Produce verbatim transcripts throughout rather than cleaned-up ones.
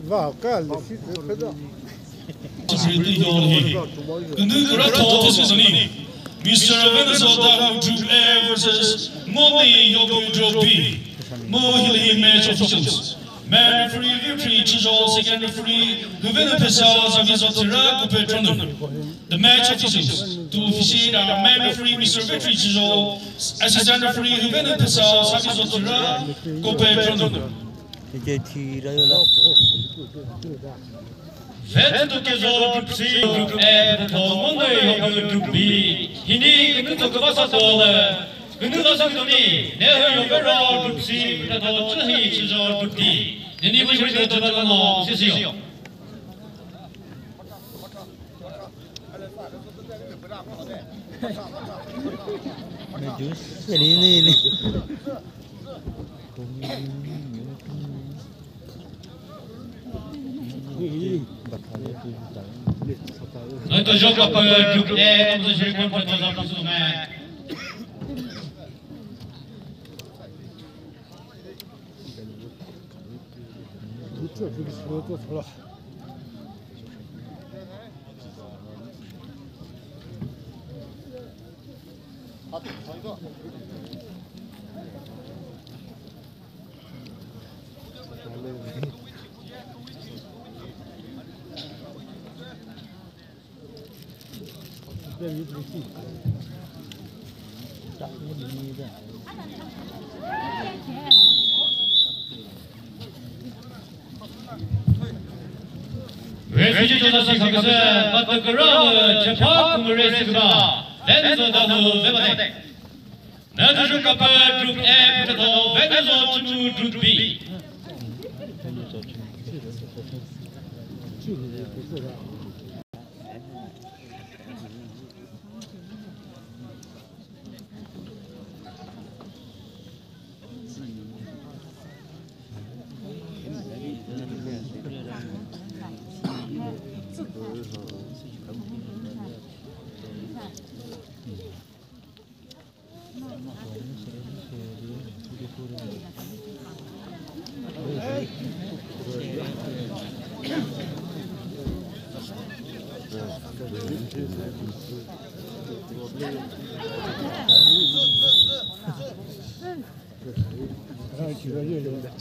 Va, ka le si se pe da. Secretary Yoli. Künü kura tho thisü soni. Mister Venuzo Dawhuo Group A versus Ngoni Yobu Group B. Mo hilhi match officials. Main referee Victory Chizhou, second referee Hüvenu Pesao, Zavizo Tira, Kupe Trondheim. The match officials to officiate are main referee Mister Victory Chizhou, assistant referee Hüvenu Pesao, Zavizo Tira, Kupe Trondheim. Vetsü to kezo Group C, Group F, to Ngoni Yobu Group B. Hini künü to kübasa to le. Künü la sa künü ne hü yo vero Group C, to Chühi Chizhou Group D. Nini bu shi to to no sisiyo. Nui to jo ka pü Group A, kom sa shiri kon pü to za pü su me. Refugee Jonathan Kakese, Matukura, Chepa Kumure Sikba, Venzo Dawhuo Vemade. Natuju Kapa Group A, Petato, Venzo Chimu Group B.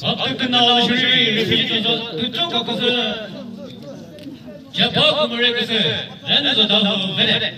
Atüküna shiri, refugee to, to, to, kaküsü. Chepa Kumure küsü, Venzo Dawhuo Vemade.